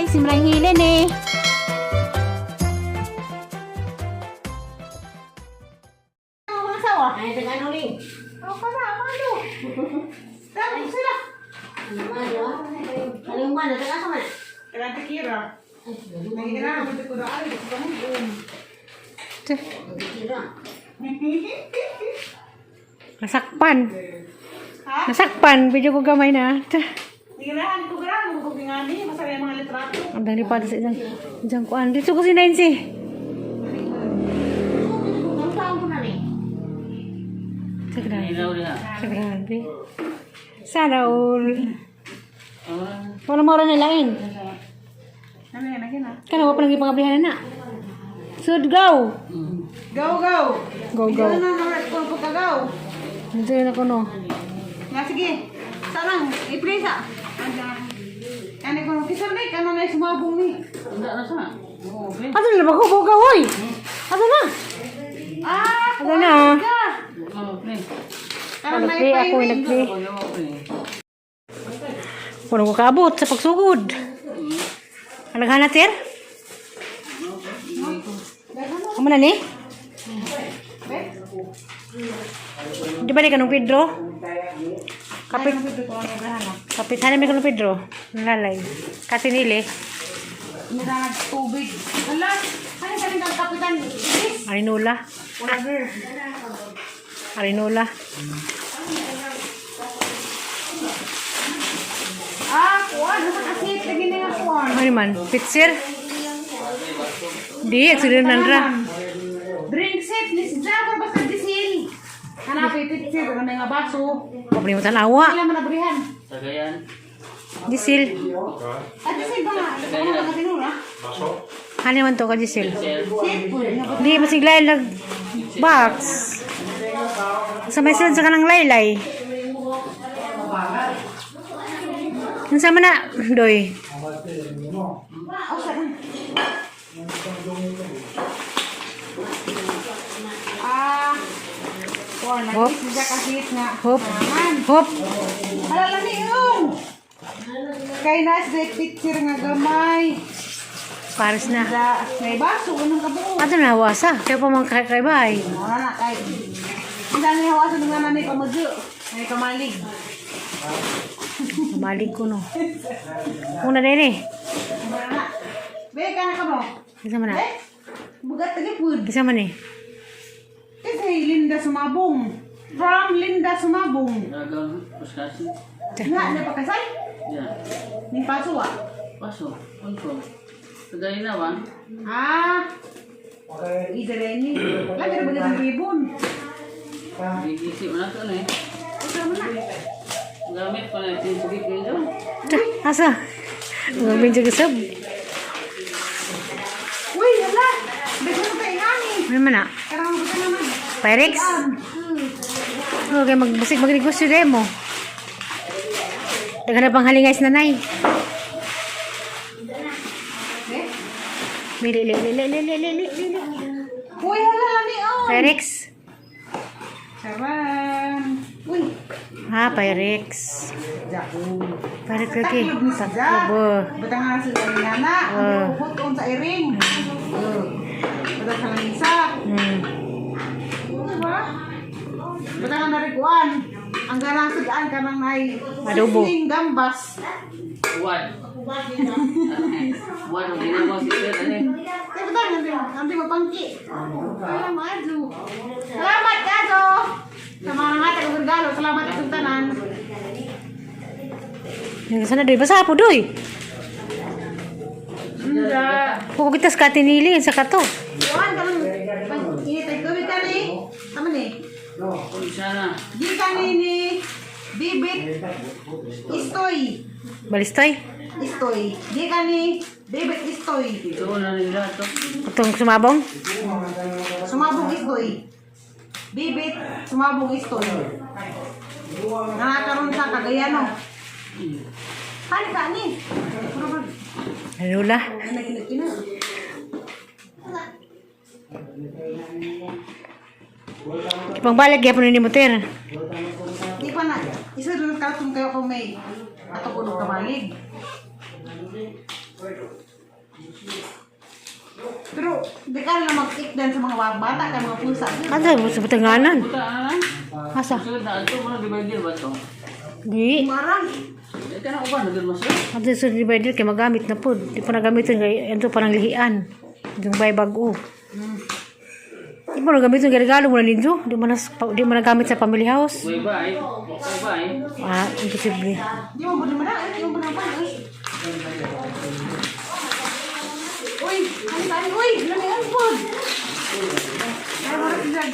Simrang hilin eh. Ang mga asawa. Ay, taga ano rin? Ako ka na, amado. Dami sila. Ano man, di ba? Ano yung man? Taga asa man? Kailangan tikira. Ay, galing. Nangihira, mabuti ko na ay, gusto mo. Tira. Nasakpan. Ha? Nasakpan. Video ko gamay na. Nangihirahan ko gran, ko gingani, masaya mga litrato. Ang dali pa sa isang isang kuan. Dito ko si Nancy. Ang taon ko na rin. Sa grabe. Sa grabe. Sana all. Wala mo rin nilain. Ano yan, lagi na. Kana wa pa lang ipangablihan na. Sud go. Go, go! Go go. Ano na, na, ko pagkagaw. Dito na ko no. Nga, sige. Sarang, i-play sa. Ano ko, kisar na, kano na sumabong ni. Asa na ba ko boga hoy? Asa na? Ah, Asa na? ka. Karang na Nag-play ako, nag-play. Puno ko kaabot sa pagsugod. Ang naghanap, sir? Amo na ni? Di ba ni kanong Pedro? Kapit. Kapit hanap ni kanong Pedro. Nalalay. Kasi nili. Niranag tubig. Hala, ano ka rin ang kapitan? Ibis. Arinola. Whatever. Arinola. Ah, kuwan. Nasa kasit. Lagi na nga kuwan. Ano man? Pitsir? Di, accident nandra. Drink set ni si Jabber basta disil. Hanapin pitsir. Ano nga baso. Problema tanawa. Sila man nabrihan. Disil. Ah, disil ba nga? Ano ba tinura? Hani man to ka disil. Sit po. Di masiglay nag box. Sa may sulod sa kanang laylay. Unsa man na, doy? Oh, saan? Ah, kuwan. Hop. Nagis siya kasit nga. Hop. Aman. Hop. Hala lang yun. Kay nas de picture nga gamay. Pares na. Sa may baso unang kabuo. Ato na wasa. Kaya pa man kay kay bay. Wala na kay. Ang dami hawasan nga nanay pamadyo. May kamalig. Malig ko no. Una din eh. Wala na. Be, kana ka mo. Isa man na. Be, bugat lagi pud. Isa man eh. Kasi Linda Sumabong. From Linda Sumabong. Nga, napakasal? Ni paso ah. Paso, confirm. Tagay na ba? Ah. Idareni. Lagi na ba ng ribbon? Gigisi mo na ito na eh. Ito mo na. Gamit pa na yung tubig nito. Tsa, asa? Medyo gasab. Uy, hala. Bigyan mo tayo ngani. Ano man na? Karang ko naman. Pyrex? Okay, magbusik magnegosyo din mo. Daga na pang halingay sa nanay. Eh? Li, li, li, li, li, li, li, li, li. Uy, hala lami oh. Pyrex. Charan. Uy. Ha, Pyrex. Jaku. Pyrex lagi. Taklob ni siya. Taklob. Oh. Batang nga sila ni Nana. Ah. Ang huton sa iring. Oh. Batang sa langisa. Diba? Batang nga nariguan. Ang galang sugaan ka nang ay Adobo. sizzling gambas. One. One, ang ginawa si Sir. Ano eh? Kaya batang, nanti, nanti mapangki. Wala maadyo. Salamat, Kaso! Sa mga nangatag og regalo, salamat itong tanan. Yung sana doy basa po doy. Hindi. Kuko kita sa katinili sa kato. Kuan ka lang. Pag init ay tubig ka ni. Tama ni. Kung sana. Gikan ni ni Bibit Istoy. Balistoy. Istoy. Gikan ni Bibit Istoy. Ito na nila ito. Itong sumabong. Sumabong Istoy. Bibit Sumabong Istoy. Nakakaroon sa Cagayano. Hani ka ni? Puro ba? Alula. Ay, naginag-kina. Ipangbalag gyapon ni moter. Di pa na. Isa doon katong kayo kung may ato ko kamalig. Pero di ka na mag-ikdan sa mga bata kay mga pusa. Asa mo sa batanganan? Puta na. Asa? Sunod na ato mo na divider ba to? Di. Marang. Eh kana uban na mas. Ato sa divider kay magamit na pod. Di pa nagamiton kay ito parang lihian. Yung bay bag-o. Di mo nagamiton kay regalo mo na ninyo. Di mo nagamit sa family house. Way ba eh? Way ba eh? Ah, imposible. Di mo ba na? Di mo ba na pa? Uy, ano tayo? Uy, lami ang food. Ay, wala siya.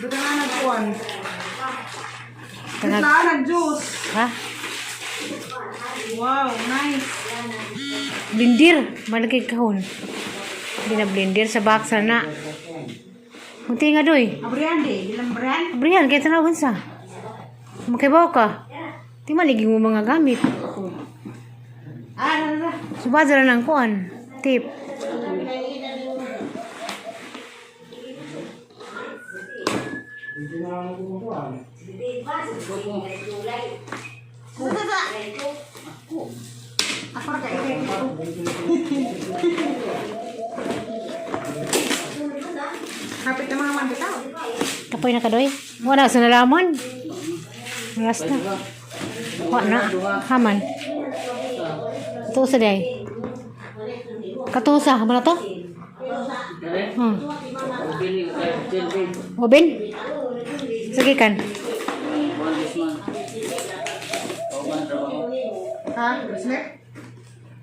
Buta na nagkuhan. Tangag. Buta na juice. Ha? Wow, nice. Blender. Malaki kahon. Hindi na blender sa box na. Munti nga doy. Abrihan di, ilang abrihan? Brian, kaya tanawin sa. Makibaw ka. Di maliging mo mga gamit. Ah, na, na. Subada na ng kuan. Tip. Sa, sa, sa. Ako ra kay. Kapit na mga man bitaw. Kapoy na ka doy. Wala sa nalaman. Last na. Wa na. Haman. Tusa day. Katusa. Haman na to? Dere. Bili kay Jelvin. Obin? Sige kan. One this man. Uban trabaho. Ha? Sleep?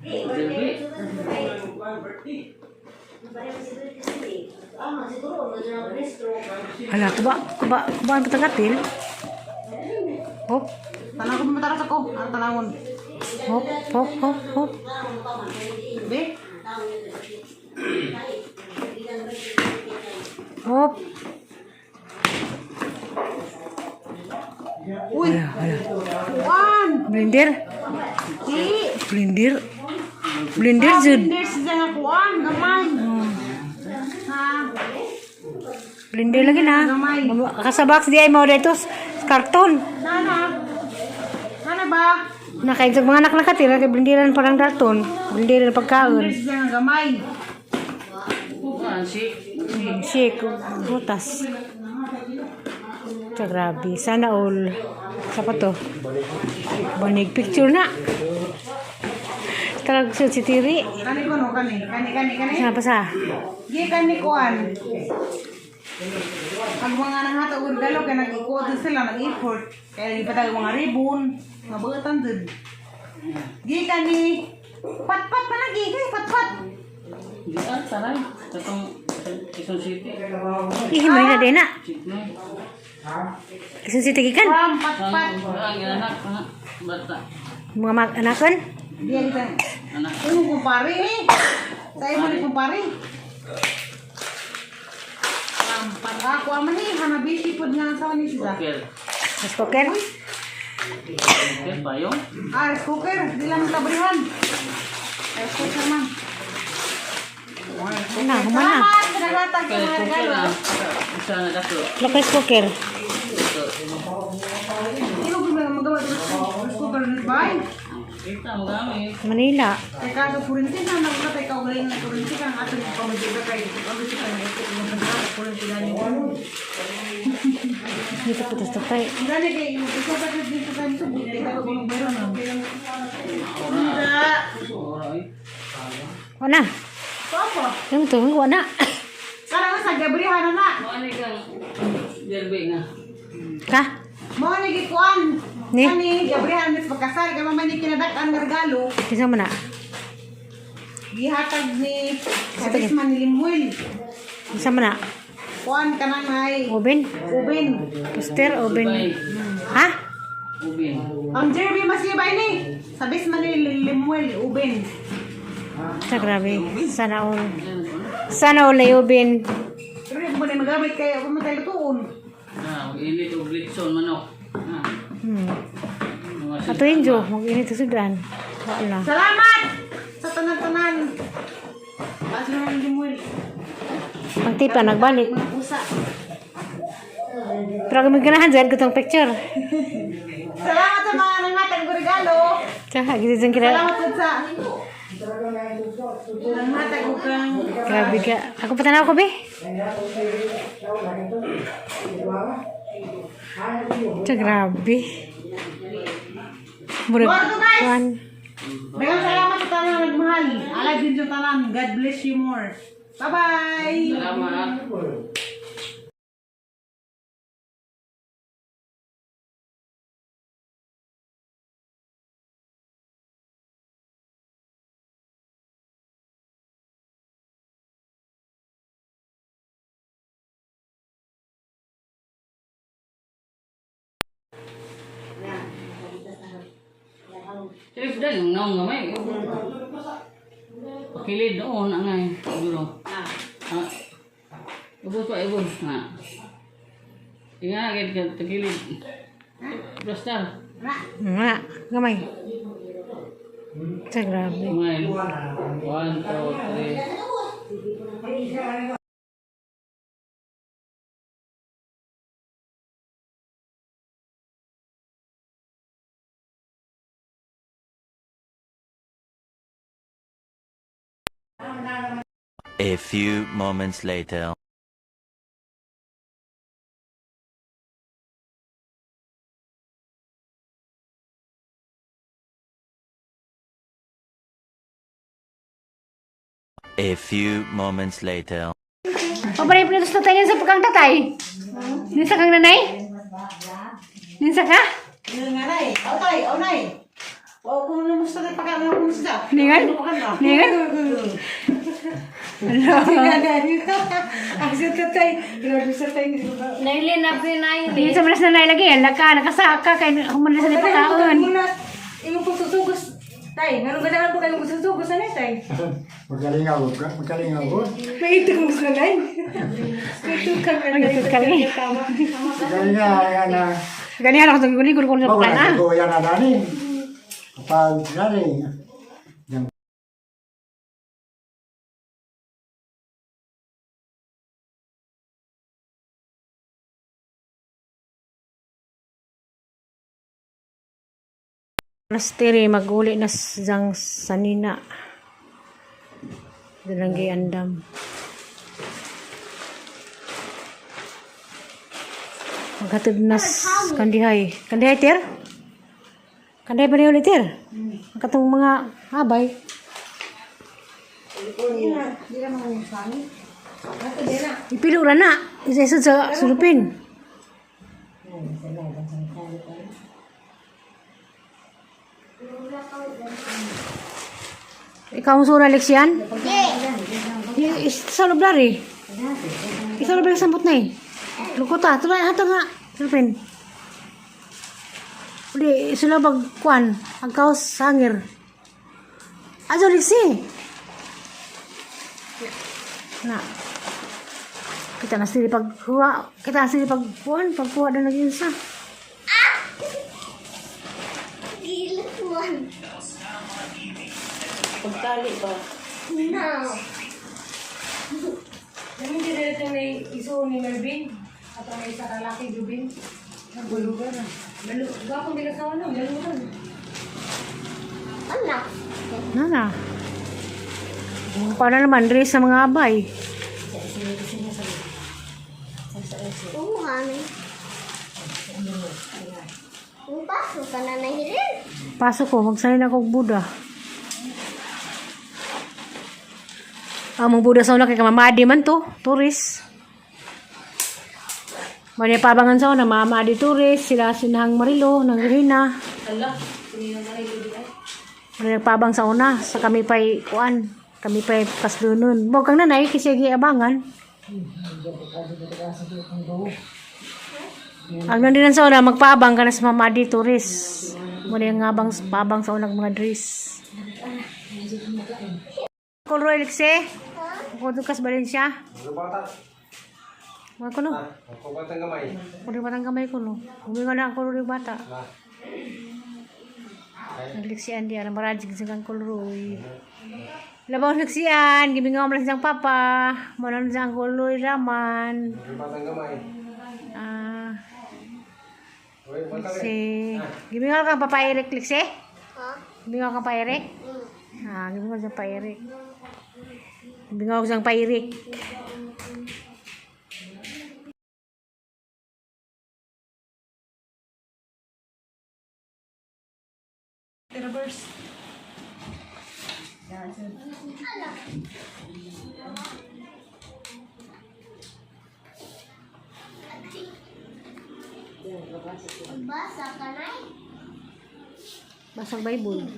Jelvin. Hala, kuba, kuba, kubaan pa tagapil. Hop, Tanaw ko mataras ako. Ang tanawon. hop, hop, hop, hop. Be? Hop. Uy! Hala, hala. Kuan! Blender? Di! Blender? Blender, Jud. Blender siya nga kuan. Gamay. Ha? Blender lagi na. Kasabox di ay mo dito. Karton. Nana? Nana ba? Nakain sa mga anak nakatira kay blenderan parang karton. Blenderan pagkaon. Blender siya nga gamay. Ah, si. Shake, butas. Ito, grabe. Sana all. Sa pa to? Banig picture na. Talag sa si Tiri. Kani ko no, kani. Kani, kani, kani. Sana pa sa? Gi kani kuan. Pag mga nanghatag og regalo kay nag-ikuot din sila, nag-effort. Kaya gipatag mga ribbon, mga butan dun. Gi kani patpat pa lagi, kay patpat. Di ah, taray. Katong Quezon City. Ihimay na din na. City. Quezon City gikan. From patpat. Ang anak, anak, bata. Mga mag-anakan. Diya kita. Anak. Imo kumpare eh. Sa imo ni kumpare. From ako man ni Hanabishi pud nga sa ni siya. Cooker. Mas poker. Cooker payong. Ah, rice cooker, di lang tabrihan. Rice cooker man. Na, humana. Salamat sa naghatag sa Kaya mga cooker regalo. ah. Isa na dato. Local cooker. Ito. Hindi mo ba magawa sa rice cooker ni bay? Kita mo gamit. Manila. Kay kaso kurinti na nagkatay ka ugaling na kurinti kang atong pamajiga kay ang gusto ka na ito yung pagkaka kurinti gani. Dito po tas tatay. Gani kay isa sa dito sa dito kay ka kung meron na. Hindi. Ora eh. Wala. Papa. Yung to, wala. Karang sa Gabriel na. Mo ani kang Jelvin nga. Ka? Mo ni gikuan. Ni? Kani Gabriel mis pagkasal kay mama ni kinadak ang regalo. Kinsa man na? Gihatag ni sa Bisman ni Limuel. Kinsa man na? Kuan kanang ay Oven? Ubin. Toaster, oven. Bay. Ha? Ubin. Ang Jerby masibay ni. Sa Bisman ni Limuel, Ubin. Sa grabe. Sana all. Sana all na oven. Pero yung na magamit kay ako man tayo lutuon. Ah, init og litson manok. Ah. Mga Ato injo, mag-init sa sudan. Wala. Salamat sa tanan-tanan. Kaso naman Limuel. Pagtipa, nagbalik. Mga pusa. Pero kami ganahan dyan, gutong picture. Salamat sa mga nangatag og regalo. Tsaka, gising kina. Salamat po sa Nanghatag ko kang Grabe ka. Ako patanaw ko, be. Ito, grabe. Murag, Gordo, guys! kuan. Daghang salamat sa tanan nga nagmahal. Alay din yung tanan. God bless you more. Bye-bye! Salamat. Sige, sudah yung naong gamay. Pakilid doon, angay. Siguro. Ah. Ubos pa, ubos. Ha. Ingat, agad ka, tagilid. Basta. Nga, gamay. Ito, grabe. Gamay. 1, 2, 3. A few moments later. A few moments later. Pabaray pa sa tatay niya sa pagkang tatay. Ninsa kang nanay? Ninsa ka? Yun nga nay. Aw tay, aw nay. O kung namusta tayo pagkain ako kung sila. Ningan? Ningan? Ang sa tatay. Grabe sa tatay. Nailin na pinay. Ninsa malas nanay lagi. Ala ka, nakasaka. Kaya humalas na pagkaon. Imong pagsusugos. Tay, nganong ganahan po kayong pagsusugos na tay? Magaling ako, magaling ako. May ito kong gusto nay. Ito kang Ang ito kami. Magaling nga, yan na. Ganihan ako sa gulig ko sa Bago pagkaan na ah. ko yan na dani. Kapag dani, yan. Nastiri maguli na sang sanina. Dalang giandam. Maghatod na kandihay. Kandihay ter? Kandihay ba niyo ulit ter? Ang katong mga abay. Ipilo ra na. Isa-isa sa sulupin. Ikaw ang sura, Lexian? Sa lublar eh. Isa lublar sa sambot na eh. Lukota, ito na, ito nga. Sulupin. Uli, sila bagkuan. Ang kaos, hangir. Azo, Lexi. Na. Kita na sila pagkuha. Kita na sila pagkuhan. Pagkuha na nag-insa. Gilot man. Pagtali ba? No. Namin din ito may iso ni Melvin. At ang isa kalaki Jubin. Nagulugan na. Gwapo nila sa ano, galugan. Anak. Nana. Paano naman, Dre, sa mga abay. Umuha na. Upaso ka na nahilin. Pasok ko, magsanay na akong Buddha. Ang mga Buddha sa una kay kamamadi man to, tourist. Mani pabangan sa una, mamadi tourist, sila sinahang Marilo, nang Rina. Mani nagpabang sa una, sa kami pa'y kuan, kami pa'y kaslunon. Bog kang nanay, kasi giabangan. Ang nandinan sa una, magpaabang ka na sa mamadi tourist. Muna yung ngabang, paabang sa unang mga dress. Kulroy, Lekse. Ako doon kas Valencia. Mga kuno. Kuno batang gamay kuno. Huminga na ang kulroy bata. Nagliksian di alam marajig sa kang kulroy. Labaw nagliksian, gibingaw mo lang siyang papa. Muna na siyang kulroy raman. Ah. Lekse. Gibingaw kang papa Eric, Lekse? Ha? Gibingaw kang pa Eric? Mm. Ah, gibungag siyang pairik. Bingog siyang pairik. Reverse. Basa ka na. Basag Bible.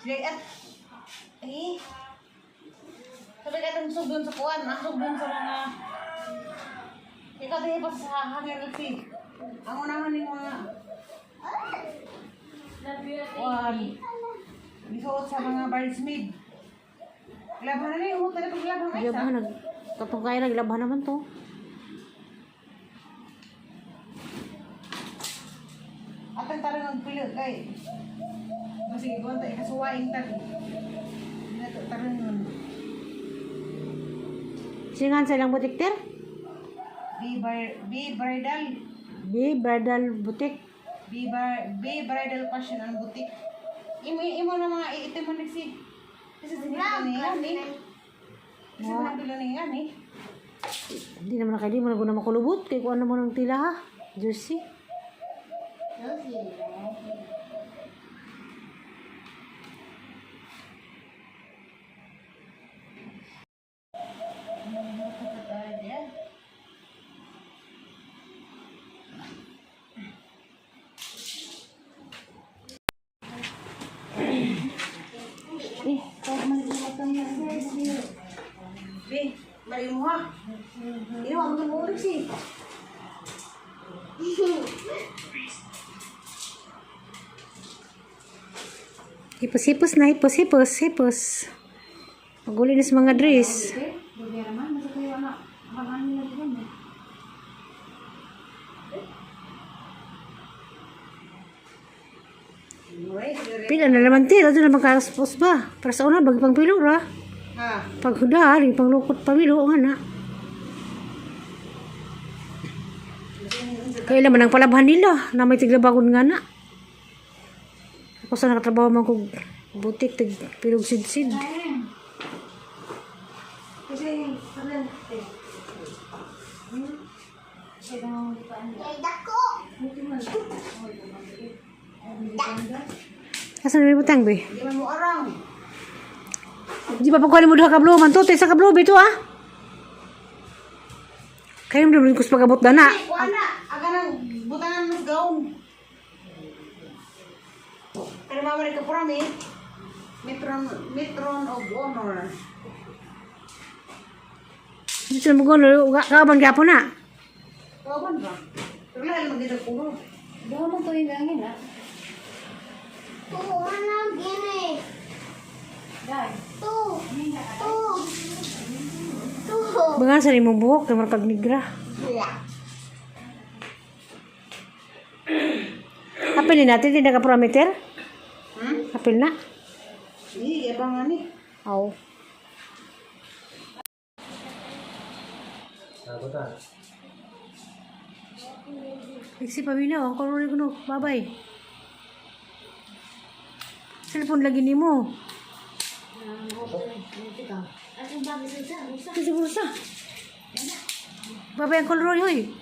Sige, at eh. Sabi ka itong sugdon sa kuan, ang sugdon sa mga ikaw tayo pa sa hangin si. Ang unahan ng mga kuan. Gisuot sa mga bridesmaid. Laban na ni, umot na pag laban ay sa. Gilabhan nag katong kaya naglabhan naman to. Atang tarang ang pili kay. Masige ko ta ikasuwaing tag. Hindi na to tarang nun. Singan sa ilang butik ter? Be bridal. B bridal boutique. Be bridal fashion ang boutique. Imo imo na mga iitim mo nagsi. Kasi sinila ni yan eh. Kasi mga pila ni yan eh. Hindi naman na kayo, di mo na guna makulubot. Kaya kung ano mo ng tila ha. Jersey. Be, mali mo ha. Ino ang tumulog si. Hipos-hipos na, hipos-hipos, hipos. Maguli na sa mga dress. Pila na naman tira, doon naman karaspos ba? Para sa una, bagi pang pilo ra. Ha. Pag huda, di pang lukot pamilo, nga na. Kaya man ang palabhan nila, na may tiglabagon nga na. Ako sa nakatrabaho man kog butik, tig pilog sidsid. Kay dako. Asa na butang be? Di man mo arang. Di ba pagkuha mo duha ka blow man to, sa ka blow bito ah. Kayo mo ko sa pag-abot na na. Kuan na, aga nang butangan mas gown. Pero mama rin ka pura mi. Metron, metron of honor. Dito na mo kaban gyapon na. Kawan ba? Pero lahat magiging kuno. Tuo na gini. Tu. Tu. Tu. Bangan sa imong buhok kay pag nigra. Apil ni natin di naka-parameter? Hmm? Apil na. Iya, abangan ni. Aw. Sagot ah. Iksi paminaw ang kolor kuno. Babay. Cellphone lagi nimo. Sa bulsa. Babay ang kolor hoy.